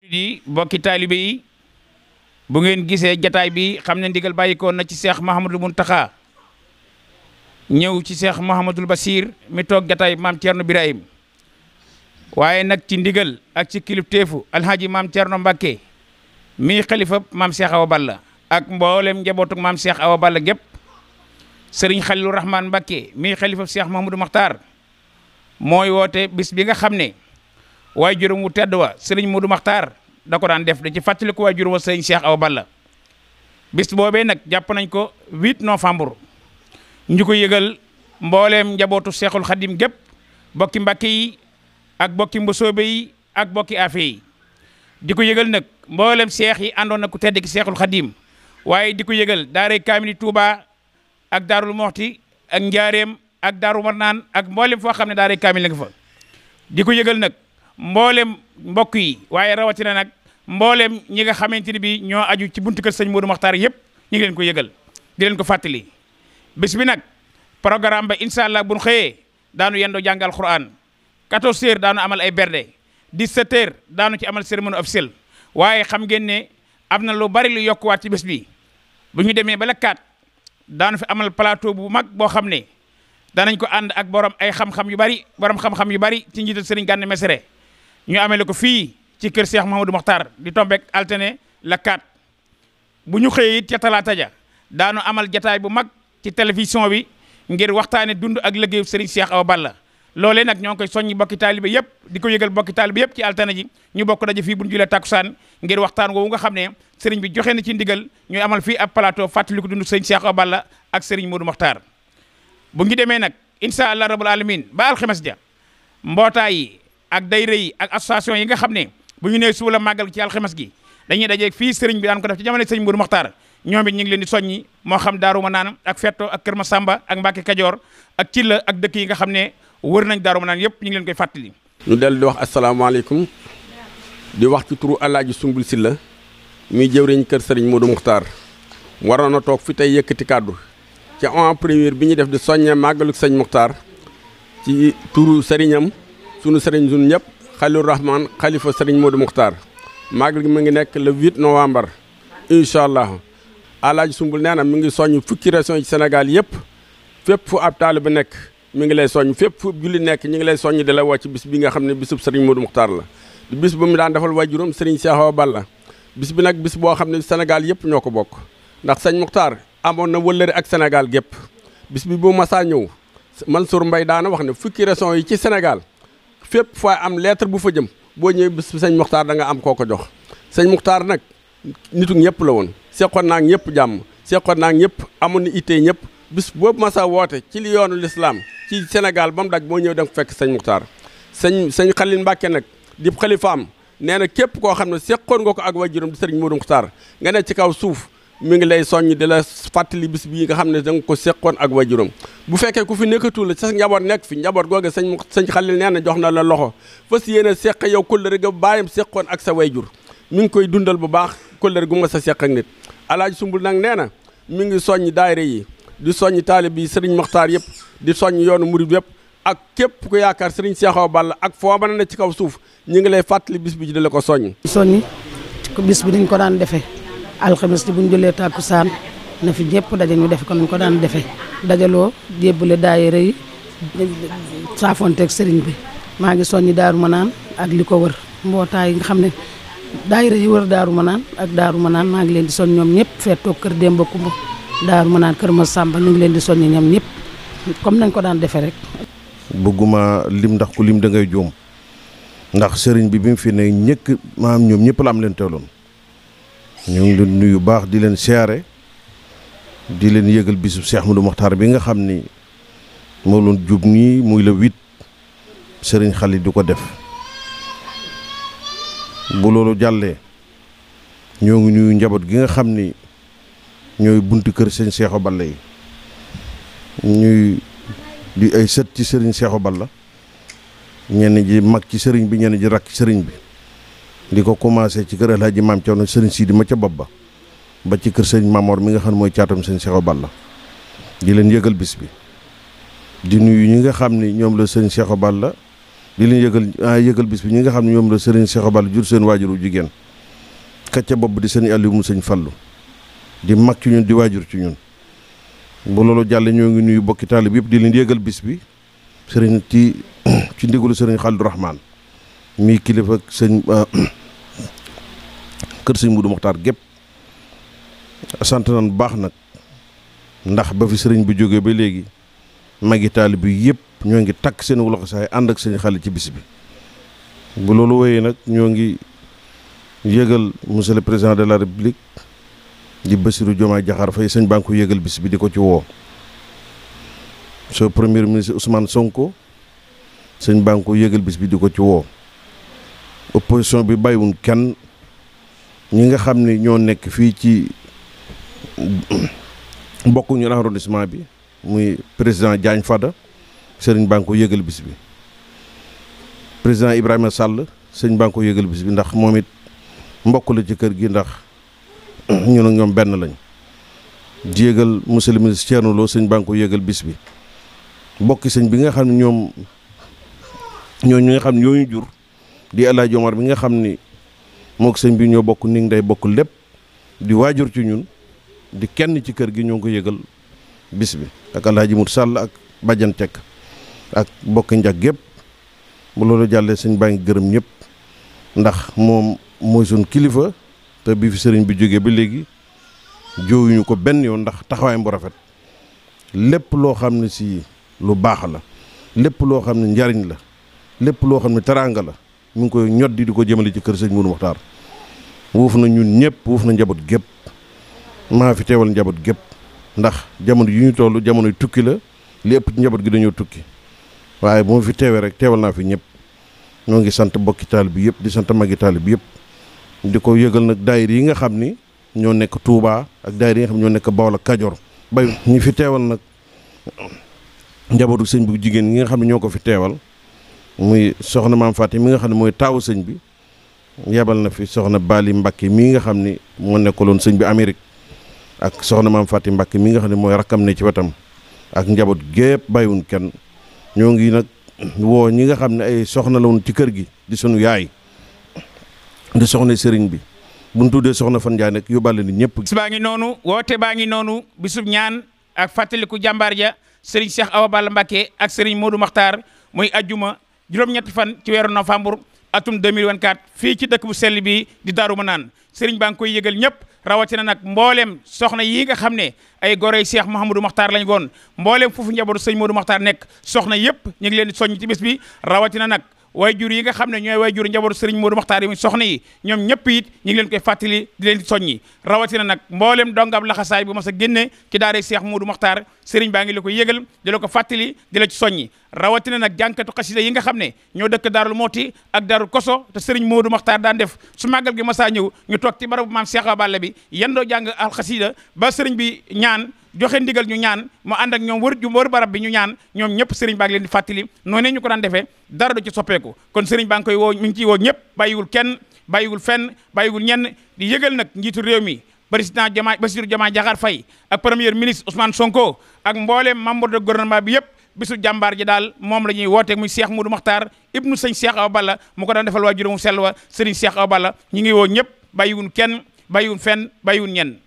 di bokki taalibe yi bu ngeen gisee jataay bi xam ne ndigal bàyyikoon na ci Cheikh Mouhamadul Mountakha ñëw ci Cheikh Mouhamadul Bassir mi toog jataay maam Thierno Birahim waaye nag ci ndigal ak ci kilifteefu alhaji maam Thierno Mbacké mi xalifa maam Cheikh Awa Balla ak mboolem njabootu maam Cheikh Awa Balla gépp Serigne Khalilou Rahman Mbacké mi xalifa Cheikh Mouhamadou Makhtar mooy woote bis bi nga xam ne waaye juróom wu tedd wa Serigne Modou Makhtar da ko daan def da ci fàttaliku waaye juróom wa Serigne Cheikh Awa Balla bis boobee nag jàpp nañ ko 8 novembre ñu ko yëgal mbooleem njabootu Cheikhul Khadim gépp bokki Mbacké yi ak bokki Mbosoobe yi ak bokki Afe yi di ko yëgal nag mboolem seex yi àndoon na ku tedd ki Cheikhul Khadim waaye di ko yëgal daaray Kaamili Touba ak Daarul Moxti ak Njaareem ak Daaru Marnaan ak mboolem foo xam ne daaray Kaamil nga fa di ko yëgal nag mboolem mbokk yi waaye rawatina nag mboolem ñi nga xamante ni bi ñoo aju ci buntu kër sëñ Modou Makhtar yëpp ñu ngi leen ko yëgal di leen ko fàttali bis bi nag programme ba incha allah bu ñu xëyee daanu yendoo jàng alquran 14 heures daanu amal ay berde 17 heures daanu ci amal cérémonie officielle waaye xam ngeen ne am na lu bari lu yokkuwaat ci bés bi bu ñu demee ba la 4 daanu fi amal plateau bu mag boo xam ne danañ ko ànd ak borom ay xam-xam yu bari borom xam-xam yu bari ci njiital Serigne Gana Messere ñu amele ko fii ci kër Cheikh Mouhamadou Makhtar di tombek altine la 4 bu ñu xëyee it ca talaata ja daanu amal jataay bu mag ci télévision bi ngir waxtaane dund ak liggéeyu Serigne Cheikh Awa Balla loolee nag ñoo ngi koy soññi bokki taalibe yëpp di ko yëgal bokki taalibe yëpp ci altine ji ñu bokk daje fii bu ñu julee takkusaan ngir waxtaan woowu nga xam ne Serigne bi joxe na ci ndigal ñuy amal fii ab plateau fàttali ko dund Serigne Cheikh Awa Balla ak Serigne Modou Makhtar bu ngi demee nag incha allah rabbul alamin ba alxames ja mbootaay yi ak dayra yi ak association yi nga xam ne bu ñu nee suba la màggal ci alxames gi dañuy dajeeg fii Serigne bi daan ko def ci jamono Serigne Modou Makhtar ñoom it ñu ngi leen di soññi moo xam Daaru Manaan ak Fetto ak Kër Masamba ak Mbacke Kajoor ak Cilla ak dëkk yi nga xam ne wër nañ Daaru Manaan yëpp ñu ngi leen koy fàttali. ñu dellu di wax asalaamaaleykum di wax ci turu Alaaji Sumbul Silla muy jëwriñ kër Serigne Modou Makhtar waroon a toog fi tey yëkkati kàddu ci en première bi ñu def di soññee màggalu sëñ Makhtar ci turu sëriñam sunu sëriñ sunu ñëpp Khalilou Rahman xalifa Serigne Modou Makhtar màggal gi mu ngi nekk le 8 novembre incha allah. Alaaji Sumbul nee na mi ngi soññ fukki région yi Sénégal yëpp fépp fu ab taalibe nekk mi ngi lay soññ fépp fu julli nekk ñi ngi lay soññ di la woo ci bis bi nga xam ne bisub Serigne Modou Makhtar la di bis bu mu daan defal waajuram Serigne Cheikh Awa Balla bis bi nag bis boo xam ne Sénégal yëpp ñoo ko bokk ndax sëñ Makhtar amoon na wëllëri ak Sénégal gépp bis bi bu masaa ñëw Mansour Mbaye daana wax ne fukki région yi ci Sénégal fépp foo am lettre bu fa jëm boo ñëwee bis bi sëñ Makhtar da nga am koo ko jox sëñ Makhtar nag nitu ñëpp la woon seqoon naa ñëpp jàmm seqoon naa ñëpp amoon na ittee ñëpp bis boobu masa woote ci li yoonu lislaam ci Sénégal ba mu daj boo ñëw da nga fekk sëñ Makhtar sëñ Khalil Mbacké nag di xalifaam nee na képp koo xam ne seqoon nga ko ak waajuram di Serigne Modou Makhtar nga ne ci kaw suuf mi ngi lay soññ di la fàttali bis bii nga xam ne da nga ko seqoon ak waajuram bu fekkee ku fi nekkatul la sa njaboot nekk fi njaboot googe sëñ Khalil nee na jox na la loxo fas yéene seq yow kóllëre ga bàyyam seqoon ak sa waajur mi ngi koy dundal bu baax kóllëre gu ma sa seq ak nit Alaaji Sumbul nag nee na mi ngi soññ daayira yi di soññ taalib yi Serigne Makhtar yëpp di soññ yoonu murid yëpp ak képp ku yaakaar Serigne Cheikh Awa Balla ak foo mën a ne ci kaw suuf ñu ngi lay fàttali bis bi di la ko soññ. soññi bis bi dañ ko daan defee alxames ji bu ñu jëlee tàkkusaan na fi ñëpp daje ñu defe ko nañ ko daan defee dajaloo jébbale daayira yi saafonteeg Serigne bi maa ngi soññi Daaru Manaan ak li ko wër mbootaay yi nga xam ne daayira yi wër Daaru Manaan ak Daaru Manaan maa ngi leen di soñ ñoom ñëpp feetoo kër Demba Kumba Daaru Manaan kër Masamba ñu ngi leen di soññi ñoom ñëpp comme nañ ko daan defee rek. bëgguma lim ndax ku lim da ngay juum ndax sëriñ bi mu fi ne ñëkk maam ñoom ñëpp la am leen teeloon ñu ngi leen nuyu baax di leen siyaare di leen yëgal bisu Cheikh Modou Makhtar bi nga xam ni moo loon jub nii muy le 8 sëriñ Xali du ko def. bu loolu jàllee ñoo ngi ñuy njaboot gi nga xam ni ñooy buntu kër sëñ Cheikh Awa Balla yi ñuy di ay sët ci sëriñ Cheikh Awa Balla ñenn ji mag ci sëriñ bi ñenn ji rakk ci sëriñ bi di ko commencé ci kër El Hadji Maam Thierno sëriñ Sidi ma ca bopp ba ci kër sëriñ Mamor mi nga xam ne mooy caatam sëñ Cheikh Awa Balla di leen yëgal bis bi di nuyu ñi nga xam ni ñoom la sëñ Cheikh Awa Balla di leen yëgal bis bi ñi nga xam ne ñoom la sëriñ Cheikh Awa Balla jur seen waajuru jigéen kacca bopp di sëriñ Aliou mu sëñ Fallu di mag ci ñun di waajur ci ñun. bu loolu jàlle ñoo ngi nuyu bokki taalib yëpp di leen yëgal bis bi sëriñ ci ndigalu sëriñ Xalidu Rahmaan mii kilifa ak sëñ kër sëñ Mudu Muxtaar gépp sant nañ bu baax nag ndax ba fi sëriñ bi jógee ba léegi magi taalib bi yëpp ñoo ngi takk seen loxo saay ànd ak sëñ Xalidu ci bis bi. bu loolu wéyee nag ñoo ngi yëgal monsieur le président de la république di Bassirou Diomaye Diakhar Faye sëñ baa ngi ko yëgal bis bi di ko ci woo so premier ministre Ousmane Sonko sëñ baa ngi ko yëgal bis bi di ko ci woo opposition bi bàyyiwuñ kenn ñi nga xam ne ñoo nekk fii ci bokkuñu arrondissement bi muy président Diagne Fada sëriñ baa ngi ko yëgal bis bi président Ibrahima Sall sëñ baa ngi ko yëgal bis bi ndax moom it mbokk la ci kër gi ndax ñun ak ñoom benn lañ di yëgal monsieur le ministre Thierno Lo sëñ baa ngi ko yëgal bis bi bokki sëñ bi nga xam ne ñoom ñi nga xam ne ñoo ñu jur di El Hadj Omar bi nga xam ni mook sëñ bi ñoo bokk ni day bokk lépp di waajur ci ñun di kenn ci kër gi ñoo ngi ko yëgal bis bi ak El Hadj Mout Sall ak Badiane Tek ak bokki njag gépp bu loolu jàllee sëñ baa ngi gërëm ñëpp ndax moom mooy suñ kilifa te bi fi sëriñ bi jógee ba léegi jooyuñu ko benn yoon ndax taxawaayam bu rafet lépp loo xam ne si lu baax la lépp loo xam ne njariñ la lépp loo xam ne teraanga la mu ngi koy ñoddi di ko jëmale ci kër sëñ Mourou Mokhtar wuuf na ñun ñëpp wuuf na njaboot gépp maa fi teewal njaboot gépp ndax jamono yu ñu toll jamonoy tukki la li ëpp ci njaboot gi dañoo tukki waaye bu ma fi teewee rek teewal naa fi ñëpp ñoo ngi sant bokki taalib bi yëpp di sant magi taalib bi yëpp di ko yëgal nag daayira yi nga xam ni ñoo nekk Touba ak daayira yi nga xam ñoo nekk Bawol ak Kajoor bay ñi fi teewal nag njabootu sëñ bu jigéen ñi nga xam ne ñoo ko fi teewal muy soxna maam Faati mi nga xam ne mooy taawu sëñ bi yebal na fi soxna Bali Mbakke mii nga xam ni moo nekkaloon sëñ bi Amérique ak soxna maam Faati Mbakke mi nga xam ne mooy rakkam ne ci wetam ak njaboot gépp bàyyiwun kenn ñoo ngi nag woo ñi nga xam ne ay soxna la woon ci kër gi di sunu yaay di soxna sëriñ bi bu ñu tuddee soxna Fan Njaay nag yóbbaale ni ñëpp. bis baa ngi noonu woote baa ngi noonu bisub ñaan ak fàttaliku jàmbaar ja sëriñ Cheikh Awa Balla Mbacké ak sëriñ Modou Makhtar muy ajjuma juróom-ñetti fan ci weeru novembre atum 2024 fii ci dëkk bu sell bi di Daaru Manaan sëriñ baa ngi koy yëgal ñëpp rawatina nag mbooleem soxna yi nga xam ne ay gorey Cheikh Mouhamadou Makhtar lañ goon mbooleem foofu njabootu sëriñ Modou Makhtar nekk soxna yëpp ñu ngi leen di soññ ci bis bi rawatina nag waajur yi nga xam ne ñooy waajur njabootu sëriñ Modou Makhtar yi muy soxna yi ñoom ñëpp it ñu ngi leen koy fàttali di leen di soññi rawatina nag mboolem dongab laxasaay bu mas a génne ci daara Cheikh Modou Makhtar sëriñ baa ngi la ko yëgal di la ko fàttali di la ci soññi rawatina nag jànkatu xasida yi nga xam ne ñoo dëkk Daarul Mooti ak Daarul Koso te sëriñ Modou Makhtar daan def su màggal gi masaa ñëw ñu toog ci barabu maam Cheikh Awa Balla bi yendoo jàng al xasida ba sëriñ bi ñaan joxe ndigal ñu ñaan mu ànd ak ñoom wër barab bi ñu ñaan ñoom ñëpp sëriñ baa ngi leen di fàttali noonu ñu ko daan defee dara du ci soppeeku kon sëriñ baa ngi koy woo mi ngi ciy woo ñëpp bàyyiwul kenn bàyyiwul fenn bàyyiwul ñenn di yëgal nag njiitu réew mi président Bassirou Diomaye Diakhar Faye ak premier ministre Ousmane Sonko ak mbooleem membre de gouvernement bi yëpp bisu jàmbaar ji daal moom la ñuy woote muy Cheikh Modou Makhtar ibnu sëñ Cheikh Awa Balla mu ko daan defal waa juróomu sell wa sëriñ Cheikh Awa Balla ñu ngi woo ñëpp bàyyiwul kenn bàyyiwul fenn bàyyiwul ñenn